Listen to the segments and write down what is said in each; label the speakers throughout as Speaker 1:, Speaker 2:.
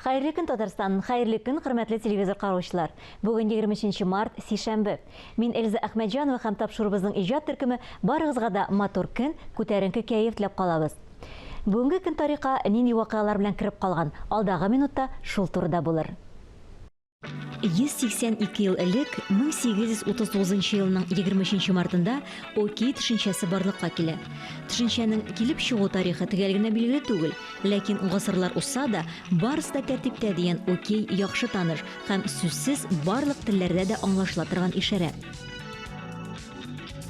Speaker 1: Хәерле көн, Татарстан! Хәерле көн, хөрмәтле телевизор караучылар! Бүген 23 март, сишәмбе. Мин Эльза Әхмәтҗанова һәм тапшыруыбызның иҗат төркеме барыгызга да матур көн, күтәренке кәеф теләп калабыз. Бүгенге көн тарихка нинди вакыйгалар белән кереп калган, алдагы минутта шул турыда булыр. 182 ел элек, 1839 елның 23 мартында Окей төшенчәсе барлыкка килә. Төшенчәнең килеп чыгу тарихы төгәл генә билгеле түгел, ләкин гасырлар узса да, барысы да тәртиптә дигән окей яхшы таныш һәм сүзсез барлык телләрдә дә аңлашыла торган ишарә.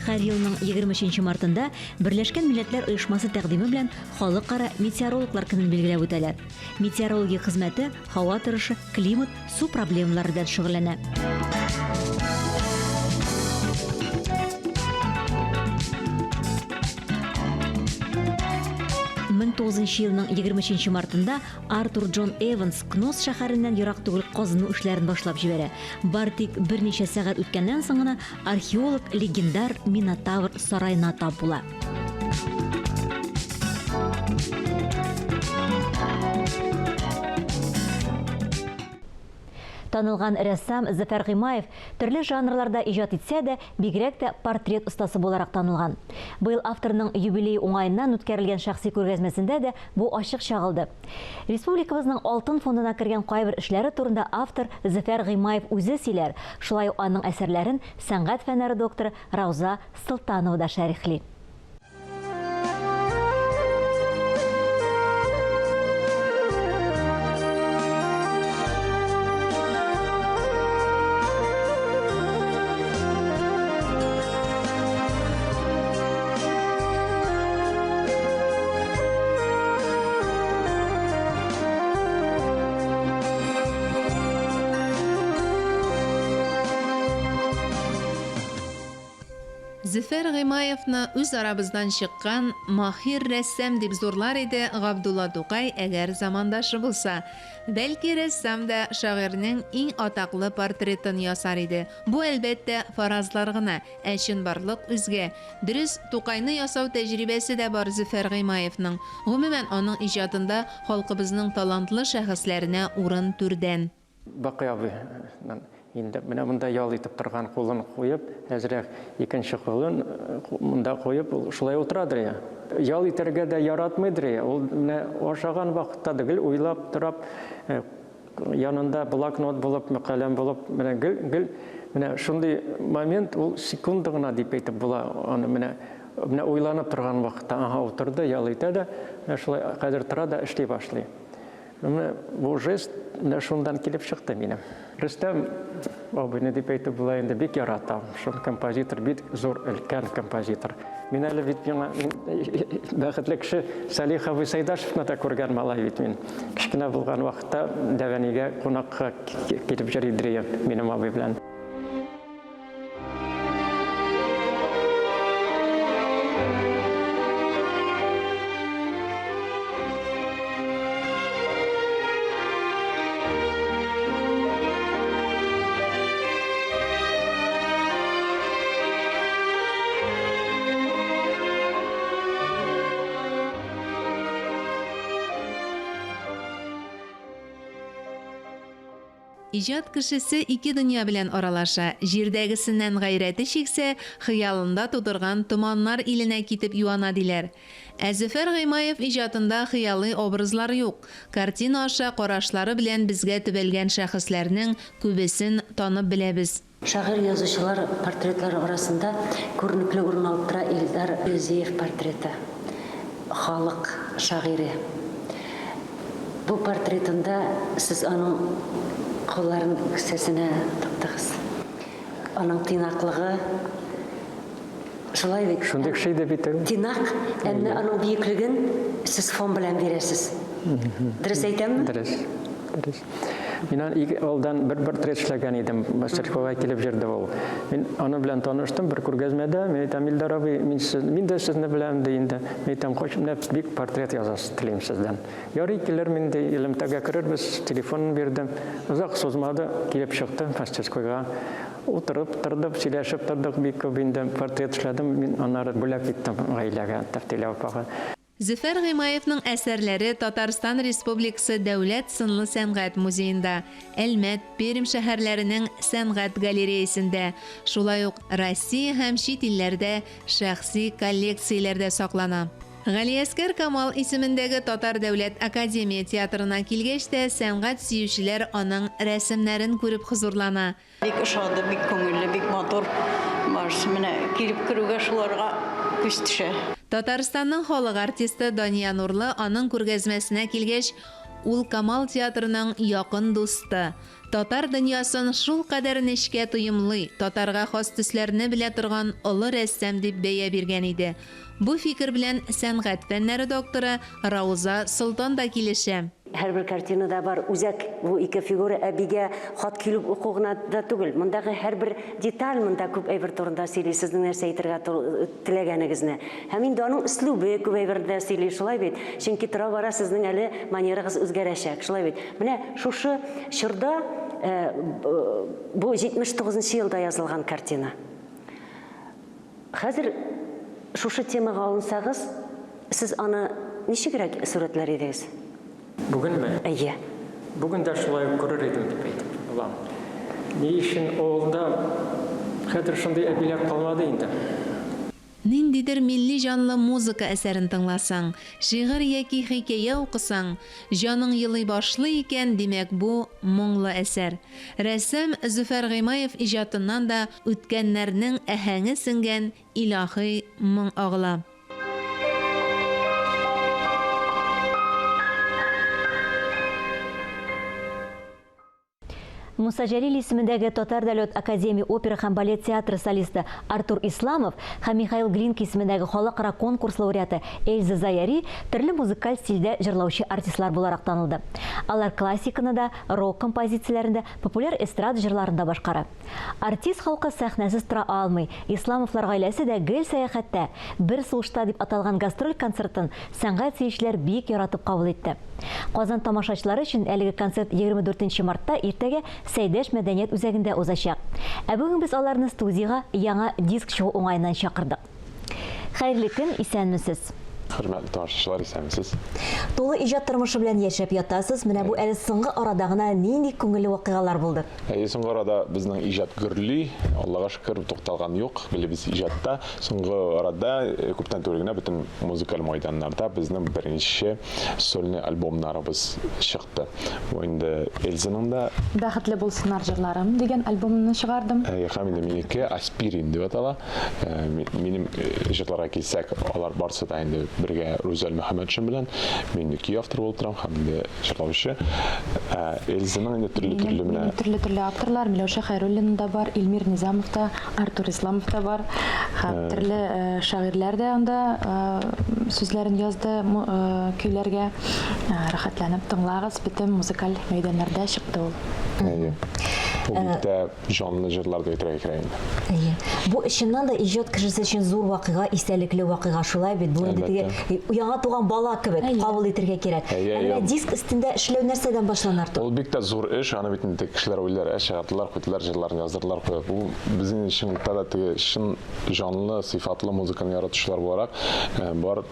Speaker 1: Һәр елның 23 мартында Берләшкән Милләтләр Оешмасы тәкъдиме белән Халыкара метеорологлар көнен билгеләп үтәләр. Метеорология хезмәте һава торышы, климат, су проблемалары белән шөгыльләнә. Елның 23 мартында Артур Джон Эванс Кносс шәһәреннән ерак түгел казыну эшләрен башлап җибәрә. Бар тик берничә сәгать үткәннән соң гына археолог легендар Минотавр сараена тап була. Танылган рәссам Зөфәр Гыймаев төрле жанрларда иҗат итсә дә, бигрәк тә портрет остасы буларак танылган. Быел авторның юбилее уңаеннан үткәрелгән шәхси күргәзмәсендә дә бу ачык чагылды. Республикабызның алтын фондына кергән кайбер эшләре турында автор Зөфәр Гыймаев үзе сөйләр, шулай ук аның әсәрләрен сәнгать фәннәре докторы Рауза Солтанова да шәрехли.
Speaker 2: Зөфәр Гыймаевны үз арабыздан чыккан маһир рәссам дип зурлар иде Габдулла Тукай, әгәр замандашы булса. Бәлки, рәссам да шагыйрьнең иң атаклы портретын ясар иде. Бу, әлбәттә, фаразлар гына, ә чынбарлык үзгә. Дөрес, Тукайны ясау тәҗрибәсе дә бар Зөфәр Гыймаевның. Гомумән, аның иҗатында халкыбызның талантлы шәхесләренә урын түрдән.
Speaker 3: Бакый абыйның инде менә монда ял итеп торган кулын куеп, әзрәк икенче кулын монда куеп, ул шулай утырадыр я. Ял итәргә дә яратмыйдыр я. Ул менә ашаган вакытта да гел уйлап торап, янында блокнот булып, каләм булып, менә гел, гел менә шундый момент, ул секунда гына дип әйтеп була аны менә, менә уйланып торган вакытта, ага, утырды, ял итә дә, менә шулай хәзер тора да эшли башлый. Менә бу жест менә шундан килеп чыкты минем. Рөстәм абыйны дип әйтеп була инде, бик яратам. Шул композитор, бик зур, өлкән композитор. Мин әле бит миңа бәхетле кеше Салих абый Сайдашевны да күргән малай бит мин. Кечкенә булган вакытта Дәвәнигә кунакка килеп йөри иде минем абый белән.
Speaker 2: Иҗат кешесе ике дөнья белән аралаша, җирдәгесеннән гайрәте чиксә, хыялында тудырган томаннар иленә китеп юана, диләр. Ә Зөфәр Гыймаев иҗатында хыялый образлар юк. Картина аша карашлары белән безгә төбәлгән шәхесләрнең күбесен танып беләбез.
Speaker 4: Шагыйрь-язучылар портретлары арасында күренекле урын алып тора Илдар Юзеев портреты. Халык шагыйре. Бу портретында сез аның кулларын кесәсенә тыктыгыз. Аның тыйнаклыгы, шулай бит?
Speaker 3: Шундый кеше иде бит ул.
Speaker 4: Тыйнак, әмма аның бөеклеген сез фон белән бирәсез. Дөрес әйтәмме?
Speaker 3: Дөрес. Дөрес. Мин аны ике алдан бер портрет эшләгән идем. Мастерскойга килеп йөрде ул. Мин аның белән таныштым бер күргәзмәдә. Мин әйтәм, Илдар абый, мин сез, мин дә сезне беләм, ди инде. Мин әйтәм, хоч менә бик портрет язасы телим сездән. Ярый, килермен, ди, элемтәгә керербез. Телефонын бирдем. Озак сузмады, килеп чыкты мастерскойга. Утырып тордык, сөйләшеп тордык бик күп инде. Портрет эшләдем, мин аннары бүләк иттем гаиләгә, Тәфтилә апага.
Speaker 2: Зөфәр Гыймаевның әсәрләре Татарстан Республикасы Дәүләт сынлы сәнгать музеенда, Әлмәт, Пермь шәһәрләренең сәнгать галереясендә, шулай ук Россия һәм чит илләрдә шәхси коллекцияләрдә саклана. Галиәсгар Камал исемендәге Татар дәүләт академия театрына килгәч тә сәнгать сөючеләр аның рәсемнәрен күреп хозурлана.
Speaker 5: Бик ошады, бик күңелле, бик матур барысы. Менә килеп керүгә шуларга күз төшә.
Speaker 2: Татарстанның халык артисты Дания Нурлы аның күргәзмәсенә килгәч, Ул Камал театрының якын дусты. Татар дөньясын шулкадәр нечкә тоемлый, татарга хас төсләрне белә торган олы рәссам дип бәя биргән иде. Бу фикер белән сәнгать фәннәре докторы Рауза Солтан да килешә.
Speaker 4: Һәрбер картинада бар үзәк бу ике фигура әбигә хат килү уку гына да түгел. Мондагы һәрбер деталь монда күп әйбер турында сөйли, сезнең нәрсә әйтергә теләгәнегезне. Һәм инде аның өслүбе күп әйбер дә сөйли, шулай бит? Чөнки тора-бара сезнең әле манерагыз үзгәрәчәк, шулай бит? Менә шушы чорда, бу 79 нчы елда язылган картина. Хәзер шушы темага алынсагыз, сез аны ничегрәк сурәтләр идегез?
Speaker 3: Бүгенме?
Speaker 4: Әйе.
Speaker 3: Бүген дә шулай ук күрер идем дип әйтеп булам. Ни өчен авылда хәзер шундый әбиләр калмады инде?
Speaker 2: Ниндидер милли җанлы музыка әсәрен тыңласаң, шигырь яки хикәя укысаң, җаның елый башлый икән, димәк, бу, моңлы әсәр. Рәссам Зөфәр Гыймаев иҗатыннан да үткәннәрнең аһәңе сеңгән илаһи моң агыла.
Speaker 1: Муса Җәлил исемендәге Татар дәүләт академия опера һәм балет театры солисты Артур Исламов һәм Михаил Глинка исемендәге халыкара конкурс лауреаты Эльза Заяри төрле музыкаль стильдә җырлаучы артистлар буларак танылды. Алар классиканы да, рок композицияләрен дә, популяр эстрада җырларын да башкара. Артист халкы сәхнәсез тора алмый. Исламовлар гаиләсе дә гел сәяхәттә. Бер сулышта дип аталган гастроль концертын сәнгать сөючеләр бик яратып кабул итте. Казан тамашачылары өчен әлеге концерт 24 нче мартта иртәгә Сәйдәш мәдәният үзәгендә узачак. Ә бүген без аларны студиягә яңа диск чыгу уңаеннан чакырдык. Хәерле көн, исәнмесез!
Speaker 6: Хөрмәтле тамашачылар, исәнмесез!
Speaker 1: Тулы иҗат тормышы белән яшәп ятасыз. Менә бу әле соңгы арада гына нинди күңелле вакыйгалар булды?
Speaker 6: Әйе, соңгы арада безнең иҗат гөрли, Аллага шөкер, тукталган юк, гел без иҗатта. Соңгы арада, күптән түгел генә, бөтен музыкаль майданнарда безнең беренче сольный альбомнарыбыз чыкты. Бу инде Эльзаның да.
Speaker 7: Бәхетле булсыннар җырларым дигән альбомымны чыгардым.
Speaker 6: Әйе, һәм инде минеке Аспирин дип атала. Минем җырларга килсәк, алар барсы да инде бергә Рүзәл Мөхәммәтшин белән. Мин инде көй авторы булып торам һәм инде җырлаучы. Ә Эльзаның инде төрле-төрле менә.
Speaker 7: Минем төрле-төрле авторлар, Миләүшә Хәйруллина да бар, Илмир Низамов та, Артур Исламов та бар. Һәм төрле шагыйрьләр дә анда сүзләрен язды көйләргә. Рәхәтләнеп тыңлагыз, бөтен музыкаль мәйданнарда чыкты ул.
Speaker 6: Әйе. Ул бик тә җанлы җырлар дип әйтергә кирәк инде.
Speaker 1: Әйе. Бу чыннан да иҗат кешесе өчен зур вакыйга, истәлекле вакыйга, шулай бит? Бу инде теге яңа туган бала кебек кабул итергә кирәк. Ә менә диск өстендә эшләү нәрсәдән башлана, Артур?
Speaker 6: Ул бик тә зур эш, аны бит инде кешеләр уйлыйлар, ә чыгардылар, куйдылар, җырларын яздырдылар, куя. Бу безнең чынлыкта да теге чын җанлы, сыйфатлы музыканы яратучылар буларак, бар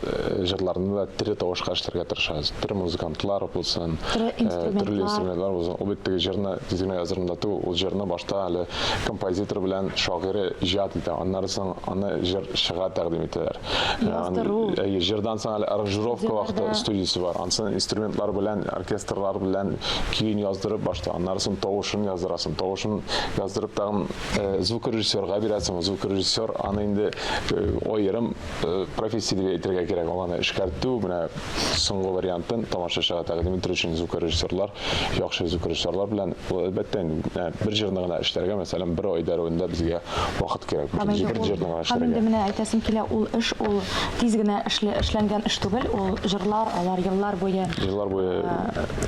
Speaker 6: җырларны да тере тавышка эшләргә тырышабыз. Тере музыкантлар булсын, төрле инструментлар булсын. Ул бит теге җырны тиз генә язырмын да түгел, ул җырны башта әле композитор белән шагыйре иҗат итә, аннары соң аны җырчыга тәкъдим итәләр.
Speaker 7: Яздыру.
Speaker 6: Әйе, җырдан соң әле аранжировка вакыты студиясе бар. Ансын инструментлар белән, оркестрлар белән көен яздырып башта, аннары соң тавышын яздырасың. Тавышын яздырып тагын звукорежиссерга бирәсең. Звукорежиссер аны инде аерым профессия дип әйтергә кирәк. Ул аны эшкәртү, менә соңгы вариантын тамашачыга тәкъдим итү өчен звукорежиссерлар, яхшы звукорежиссерлар белән, ул әлбәттә инде бер җырны гына эшләргә, мәсәлән, бер ай дәвамында безгә вакыт кирәк.
Speaker 7: Һәм инде
Speaker 6: Бер
Speaker 7: ул,
Speaker 6: җырны гына
Speaker 7: һәм инде
Speaker 6: эшләргә.
Speaker 7: менә әйтәсем килә, ул эш ул тиз генә эшле, эшләнгән эш түгел, ул җырлар, алар еллар буе
Speaker 6: Еллар буе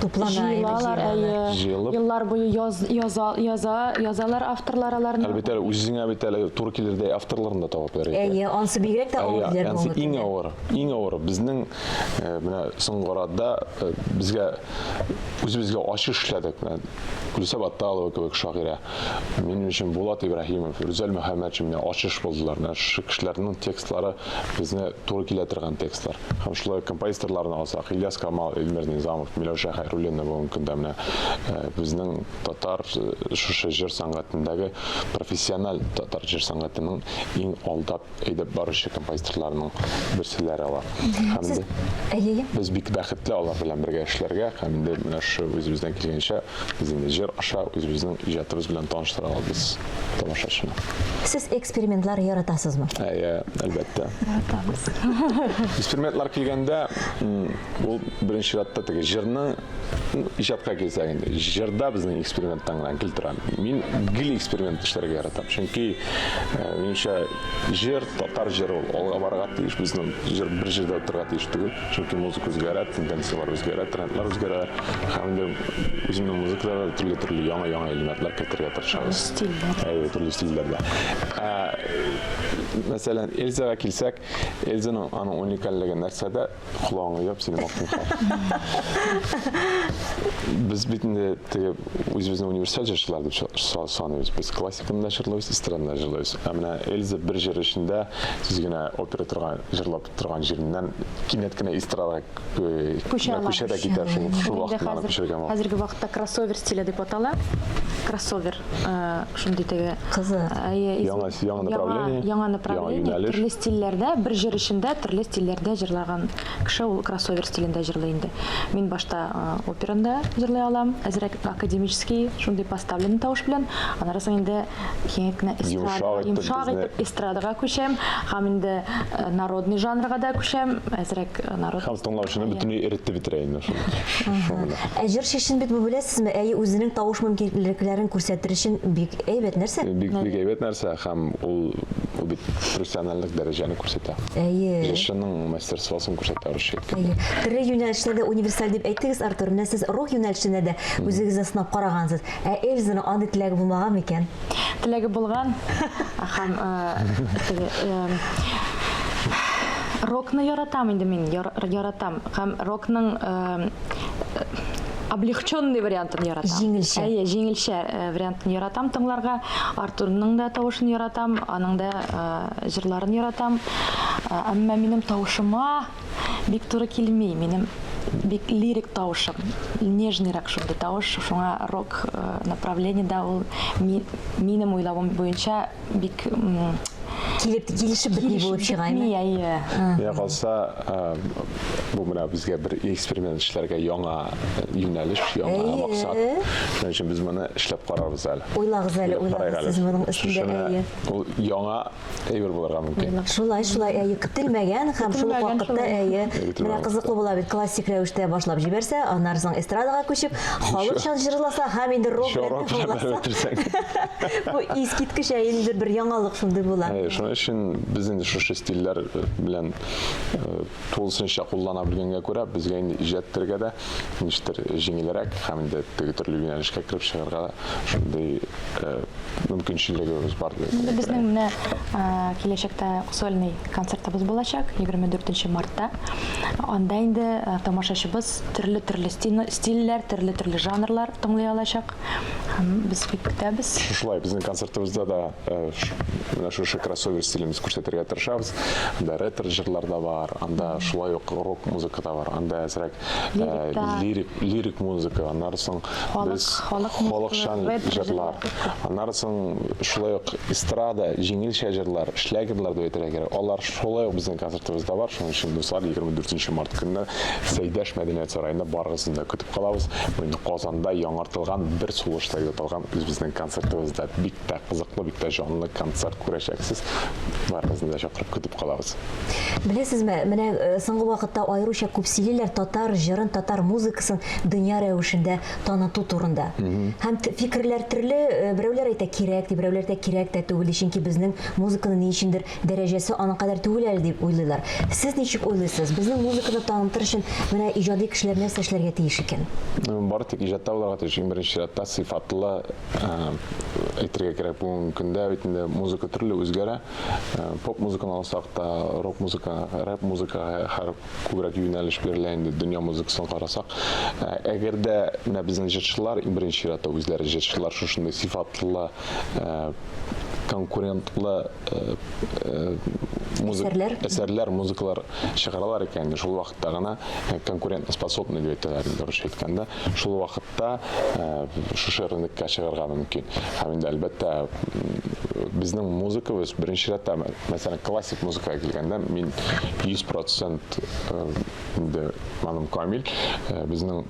Speaker 1: Туплана,
Speaker 7: җыелалар,
Speaker 1: әйе,
Speaker 7: әйе.
Speaker 6: Җыелып.
Speaker 7: Еллар буе яз, яза, яза, язалар авторлар аларны.
Speaker 6: Әлбәттә, үзеңә бит әле туры килердәй авторларны да таба белергә кирәк.
Speaker 1: Әйе, ансы бигрәк тә авыр
Speaker 6: Әйе,
Speaker 1: диләр
Speaker 6: ансы
Speaker 1: бүгенге
Speaker 6: иң
Speaker 1: көндә.
Speaker 6: авыр, иң авыры. Безнең менә соңгы арада безгә үзебезгә ачыш эшләдек. Менә Гөлүсә Батталова кебек шагыйрә, минем өчен Булат Ибраһимов, Рүзәл Мөхәммәтшин менә ачыш булдылар. Менә шушы кешеләрнең текстлары безне туры килә торган. текстлар. Һәм шулай ук композиторларны алсак, Ильяс Камал, Эльмир Низамов, Миләүшә Хәйруллина бүгенге көндә менә безнең татар шушы җыр сәнгатендәге профессиональ татар җыр сәнгатенең иң алда әйдәп баручы композиторларның берселәре алар. Һәм
Speaker 1: Сез
Speaker 6: инде
Speaker 1: Әйе.
Speaker 6: без бик бәхетле алар белән бергә эшләргә һәм инде менә шушы үзебездән килгәнчә без инде җыр аша үзебезнең иҗатыбыз белән таныштыра алабыз тамашачыны.
Speaker 1: Сез экспериментлар яратасызмы?
Speaker 6: Әйе, әлбәттә.
Speaker 7: Яратабыз.
Speaker 6: Экспериментлар килгәндә, ул беренче чиратта теге җырның иҗатка килсәк инде, җырда безнең эксперименттан гына гел тора. Мин гел эксперимент эшләргә яратам. Чөнки, э, минемчә, җыр, татар җыры ул алга барырга тиеш. Безнең җыр бер җирдә утырырга тиеш түгел. Чөнки музыка үзгәрә, тенденцияләр үзгәрә, трендлар үзгәрә. Һәм инде үземнең музыкада да төрле-төрле яңа-яңа элементлар кертергә тырышабыз.
Speaker 7: Стильләр.
Speaker 6: Әйе, төрле стильләрдә. Ә, мәсәлән, Эльзага килсәк, Эльзаның аның уникальлеге нәрсәдә? Колагыңа яп, сине мактый халык. Без бит инде теге үзебезне универсаль җырчылар дип саныйбыз. Без классиканы да җырлыйбыз, эстраданы да җырлыйбыз. Ә менә Эльза бер җыр эчендә тиз генә опера торган, җырлап торган җиреннән кинәт кенә эстрадага
Speaker 7: Күчә ала.
Speaker 6: Күчә дә китә шул шул вакытта аны күчергән вакыт.
Speaker 7: Хәзерге вакытта кроссовер стиле дип атала. Кроссовер шундый теге.
Speaker 1: Кызык.
Speaker 6: Яңа яңа направление.
Speaker 7: Яңа направление. Төрле стильләрдә бер җыр эчендә төрле стильләрдә җырлаган кеше ул кроссовер стилендә җырлый инде. Мин башта операнда җырлый алам, әзрәк академический, шундый поставленный тавыш белән. Аннары соң инде кинәт кенә эстрада, йомшак итеп эстрадага күчәм һәм инде народный жанрга да күчәм, әзрәк народ.
Speaker 6: Һәм тыңлаучыны бөтенләй эретеп бетерә инде шул.
Speaker 1: Ә җырчы өчен бит бу беләсезме, әйе, үзенең тавыш мөмкинлекләрен күрсәтер өчен бик әйбәт нәрсә.
Speaker 6: Бик бик әйбәт нәрсә һәм ул ул бит профессиональлек дәрәҗәне күрсәтә.
Speaker 1: Әйе.
Speaker 6: Җырчының мастерствосын күрсәтә русча әйткәндә.
Speaker 1: Әйе. Төрле юнәлешләрдә универсаль дип әйттегез, Артур. Менә сез рок юнәлешендә дә үзегезне сынап карагансыз. Ә Эльзаның андый теләге булмаган микән?
Speaker 7: Теләге булган һәм теге рокны яратам инде мин, яратам. Һәм рокның облегченный вариантын яратам.
Speaker 1: Җиңелчә.
Speaker 7: Әйе, җиңелчә вариантын яратам тыңларга. Артурның да тавышын яратам, аның да җырларын яратам. Әмма минем тавышыма бик туры килми. Минем бик лирик тавышым, нежныйрак шундый тавыш. Шуңа рок направлениедә ул минем уйлавым буенча бик
Speaker 1: килеп килешеп бетми булып чыга, әйме?
Speaker 7: Әйе.
Speaker 6: Миңа калса, бу менә безгә бер эксперимент эшләргә яңа юнәлеш, яңа максат. Шуның өчен без моны эшләп карарбыз әле.
Speaker 1: Уйлагыз әле, уйлагыз сез моның өстендә, әйе.
Speaker 6: Ул яңа әйбер булырга мөмкин.
Speaker 1: Шулай, шулай, әйе, көтелмәгән һәм шул ук вакытта, әйе, менә кызыклы була бит, классик рәвештә башлап җибәрсә, аннары соң эстрадага күчеп, халыкчан җырласа һәм инде рок белән тәмамласа. Бу искиткеч, әйе, инде бер яңалык шундый була.
Speaker 6: Әйе, шуның өчен без инде шушы стильләр белән тулысынча куллана белгәнгә күрә, безгә инде иҗат итәргә дә ничектер җиңелрәк һәм инде теге төрле юнәлешкә кереп чыгарга да шундый мөмкинчелегебез бар дип
Speaker 7: Инде безнең менә киләчәктә сольный концертыбыз булачак 24 мартта. Анда инде тамашачыбыз төрле-төрле стильләр, төрле-төрле жанрлар тыңлый алачак. Һәм без бик көтәбез.
Speaker 6: Шулай, безнең концертыбызда да менә шушы кроссовер стилебез күрсәтергә тырышабыз. Анда ретро җырлар да бар, анда шулай ук рок музыка да бар, анда әзрәк лирик, лирик музыка, аннары соң без халыкчан җырлар, аннары соң шулай ук эстрада, җиңелчә җырлар, шлягерлар дип әйтергә кирәк. Алар шулай ук безнең концертыбызда бар. Шуның өчен, дуслар, 24 март көнне Сәйдәш мәдәният сараенда барыгызны да көтеп калабыз. Бу инде Казанда яңартылган бер сулышта дип аталган үзебезнең концертыбызда бик тә кызыклы, бик тә җанлы концерт күрәчәксез. Барыгызны да чакырып көтеп калабыз.
Speaker 1: Беләсезме, менә соңгы вакытта аеруча күп сөйлиләр татар җырын, татар музыкасын дөнья рәвешендә таныту турында. Һәм фикерләр төрле, берәүләр әйтә кирәк дип, берәүләр әйтә кирәк тә түгел ди, чөнки безнең музыканы ни өчендер дәрәҗәсе аның кадәр түгел әле дип уйлыйлар. Сез ничек уйлыйсыз, безнең музыканы танытыр өчен менә иҗади кешеләр нәрсә эшләргә тиеш икән?
Speaker 6: Бары тик иҗатта булырга тиеш, иң беренче чиратта сыйфатлы, әйтергә кирәк, бүгенге көндә бит инде музыка төрле үзгәрә. Поп музыканы алсак та, рок музыка, рэп музыкага һәр күбрәк юнәлеш бирелә инде дөнья музыкасын карасак. Әгәр дә менә безнең җырчылар, иң беренче чиратта үзләре җырчылар шушындый сыйфатлы конкурентлы музык
Speaker 1: Әсәрләр.
Speaker 6: әсәрләр, музыкалар чыгаралар икән, инде шул вакытта гына конкурентоспособный дип әйтәләр инде русча әйткәндә, шул вакытта шушы рынокка чыгарга мөмкин. Һәм инде, әлбәттә, безнең музыкабыз беренче рәттә, мәсәлән, классик музыкага килгәндә, мин 100 процент инде маным камил, безнең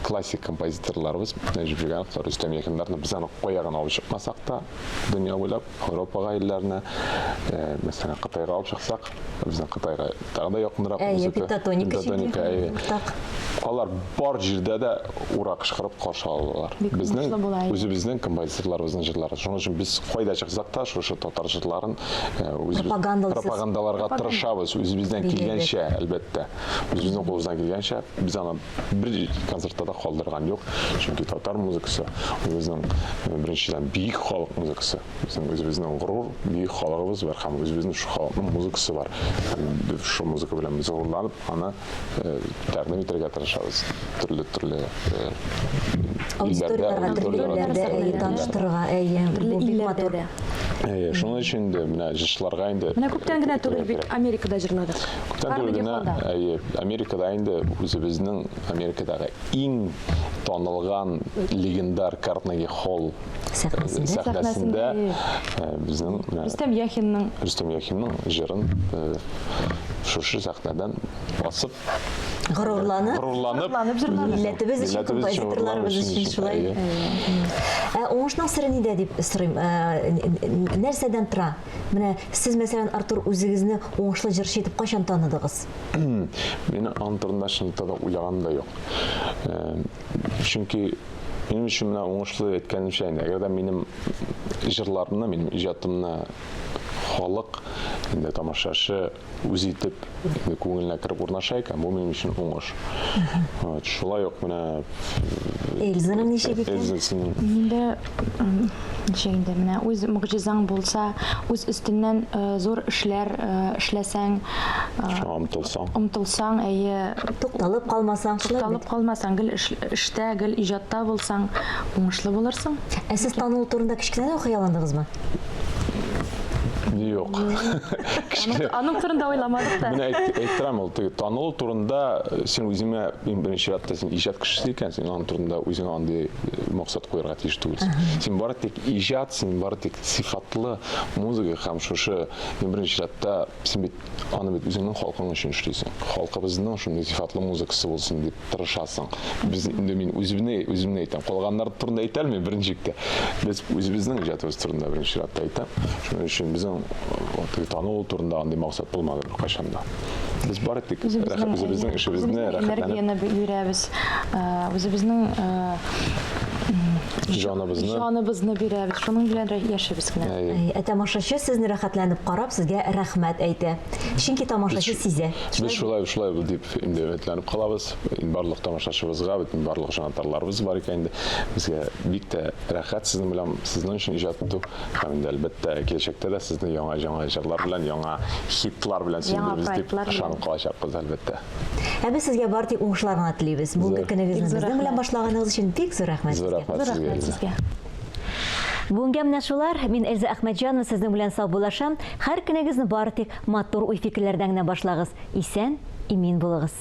Speaker 6: классик композиторларыбыз Нәҗип Җигановлар, Рөстәм Яхиннарны без аны кая гына алып чыкмасак та, дөнья буйлап, Европага илләренә, мәсәлән, Кытайга алып чыксак, безнең Кытайга тагын да якынрак
Speaker 1: музыка. Пентатоника
Speaker 6: Пентатоника, әйе. Алар бар җирдә дә ура кычкырып каршы алалар. Безнең үзебезнең композиторларыбызның җырлары. Шуның өчен без кайда чыксак та, шушы татар җырларын үзебез пропагандаларга тырышабыз, үзебездән килгәнчә, әлбәттә. Үзебезнең кулыбыздан килгәнчә, без аны бер концертта да калдырган юк. Чөнки татар музыкасы ул безнең беренчедән бөек халык музыкасы. Безнең үзебезнең горур бөек халыгыбыз бар һәм үзебезнең шул халыкның музыкасы бар. Һәм без шул музыка белән без горурланып, аны тәкъдим итәргә тырышабыз. Төрле-төрле
Speaker 1: илләрдә, төрле илләрдә әйе, таныштырырга, әйе, бу бик матур.
Speaker 6: Әйе, шуның өчен инде менә җырчыларга инде
Speaker 7: Менә күптән генә түгел бит Америкада җырладык.
Speaker 6: Күптән түгел генә, әйе, Америкада инде үзебезнең Америкадагы иң танылган легендар Карнеги Холл
Speaker 1: сәхнәсендә
Speaker 6: безнең
Speaker 7: Рөстәм Яхинның
Speaker 6: Рөстәм Яхинның җырын шушы сәхнәдән басып
Speaker 1: горурланып
Speaker 6: горурланып
Speaker 1: милләтебез өчен композиторларыбыз өчен шулай. Ә уңышның сере нидә дип сорыйм. Нәрсәдән тора? Менә сез, мәсәлән, Артур, үзегезне уңышлы җырчы итеп кайчан таныдыгыз?
Speaker 6: Мин аның турында чынлыкта да уйлаганым да юк. Чөнки минем өчен менә уңышлы әйткәнемчә инде, әгәр дә минем җырларымны, минем иҗатымны халык, инде тамашачы үз итеп, инде күңеленә кереп урнаша икән, бу минем өчен уңыш. Вот, шулай ук менә
Speaker 1: Эльзаның ничек икән?
Speaker 6: Эльзасының
Speaker 7: Миндә ничек инде, менә үз могҗизаң булса, үз өстеннән зур эшләр эшләсәң,
Speaker 6: шуңа омтылсаң.
Speaker 7: Омтылсаң, әйе.
Speaker 1: Тукталып калмасаң,
Speaker 7: шулай бит? Тукталып калмасаң, гел эштә, гел иҗатта булсаң, уңышлы булырсың.
Speaker 1: Ә сез танылу турында кечкенәдән үк хыялландыгызмы?
Speaker 6: Юк.
Speaker 7: Кечкенә. Аның турында уйламадык та.
Speaker 6: Менә әйттерәм ул, теге танылу турында син үзеңә иң беренче чиратта син иҗат кешесе икән, син аның турында үзеңә андый максат куярга тиеш түгелсең. Син бары тик иҗат, син бары тик сыйфатлы музыка һәм шушы иң беренче чиратта син бит аны бит үзеңнең халкың өчен эшлисең. Халкыбызның шундый сыйфатлы музыкасы булсын дип тырышасың. Без инде мин үземне үземне әйтәм. Калганнар турында әйтә алмыйм беренче чиктә. Без үзебезнең иҗатыбыз турында беренче чиратта әйтәм. Шуның өчен безнең теге танылу турында андый максат булмады беркайчан да. Без бары тик үзебезнең эшебезне рәхәтләнеп
Speaker 7: энергияне бирәбез. Үзебезнең
Speaker 6: җаныбызны
Speaker 7: җаныбызны бирәбез. Шуның белән яшибез генә.
Speaker 1: Ә тамашачы сезне рәхәтләнеп карап, сезгә рәхмәт әйтә. Чөнки тамашачы сизә.
Speaker 6: Без шулай шулай дип инде өметләнеп калабыз. Барлык тамашачыбызга, бөтен барлык җанатарларыбыз бар икән инде. Безгә бик тә рәхәт сезнең белән, сезнең өчен иҗат итү. Һәм инде, әлбәттә, киләчәктә дә сезне яңа-яңа җырлар белән, яңа хитлар белән сөендерербез дип ышанып калачакбыз, әлбәттә.
Speaker 1: Ә без сезгә бары тик уңышлар гына телибез. Бүгенге көнегезне безнең белән башлаганыгыз өчен бик зур рәхмәт
Speaker 6: сезгә. Зур рәхмәт сезгә, Эльза.
Speaker 1: Бүгенгә менә шулар. Мин Эльза Әхмәтҗанова сезнең белән саубуллашам. Һәр көнегезне бары тик матур уй-фикерләрдән генә башлагыз. Исән, имин булыгыз.